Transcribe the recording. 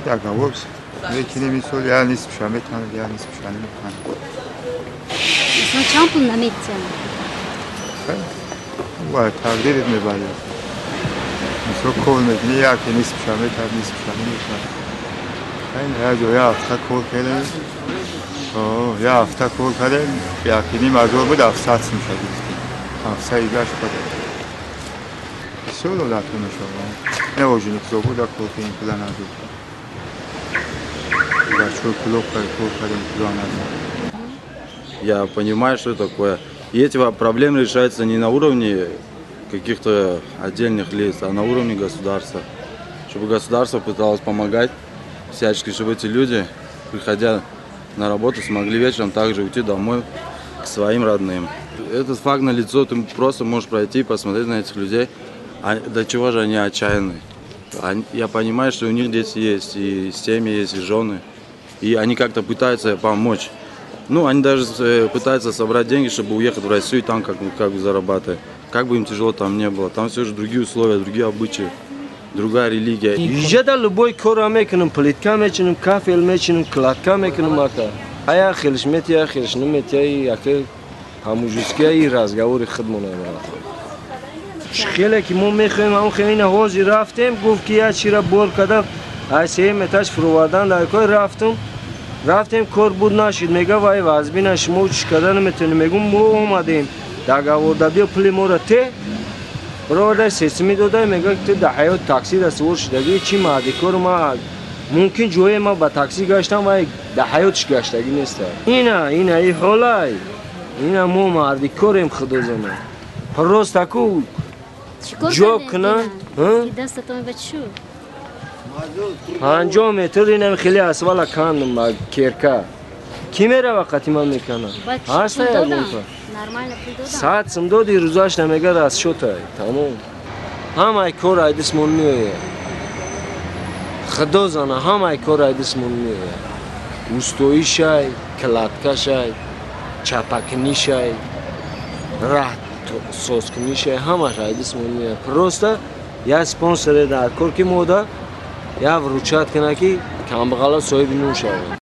Договор мекунем, мисол, я нисфша метавонад, я нисфша наметавонад. Масалан, чанд пул наметиҳанд? Вай тақдирит мебарад. Мисол, кор мекунӣ, яке нисфша метавонад, нисфша наметавонад. Як ҷо як ҳафта кор кардем, як ҳафта кор кардем, яки ним ҳазор буд, 700 сумша гирифтем. 700 гашт бад. Бисёр ҳолатҳо мешавад. Орджоникидзе кор кардем, пула надод. Бачаҳои Кӯлоб кор кардем, пула надод. Я понимаю, что это такое. И эти проблемы решаются не на уровне каких-то отдельных лиц, а на уровне государства. Чтобы государство пыталось помогать всячески, чтобы эти люди, приходя на работу, смогли вечером также уйти домой к своим родным. Этот факт налицо, ты просто можешь пройти и посмотреть на этих людей, а до чего же они отчаянны. Я понимаю, что у них дети есть, и семьи есть, и жены, и они как-то пытаются помочь. Ну, они даже пытаются собрать деньги, чтобы уехать в Россию и там как бы зарабатывать. Как бы им тяжело там не было, там все же другие условия, другие обычаи, другая религия. Иҷада любой корро мекунам, плитка мечинам, кафел мечинам, кладка мекунам, ака. Ая хелш метия, хелш наметия, ака, по-мужски разговори худмона. Хеле ки мо мехоҳем, ҳамон хеле. Ина ҳозир рафтем, гуфт ки як чира бор када, ай сеюм этаж фуровардан дар кор. Рафтум, рафтем, кор буд, нашид. Мега, вай вазбина, шумо чӣ када наметавонем. Мегум, мо омадем, договор да, биё, пули моро те бароварда, сесими дода. Мега, ту дар ҳаёт такси да сувор шудагӣ? Чӣ мардикору ма мумкин ҷое ма ба такси гаштам, вай дар ҳаётш гаштагӣ неста. Ина и ҳолай, ина мо мардикорем, худо зана, просто ку Чӣ кор ҷо кардед? Кунан, Ина? Ҳа? Ки дастатон ба чӣ шуд? 50 метр инам хеле асфала кандам ба керка. Кӣ мерава қати ман меканам? Баъд чӣ, Ҳаста пул ягон додам? па? Нормально пул додам? 100 сум доди, рӯзаш намега, расчётай тамом. Ҳамаи кор айдисмон меояд, худо зана, ҳамаи кор айдисмон меояд: устоишай, кладкашай, чапакунишай, раҳ созкунишай, ҳамаш айдисмон меояд. Просто як спонсоре дар кор, ки мода як выручать кунад, ки камбағало соҳиби нун шавад.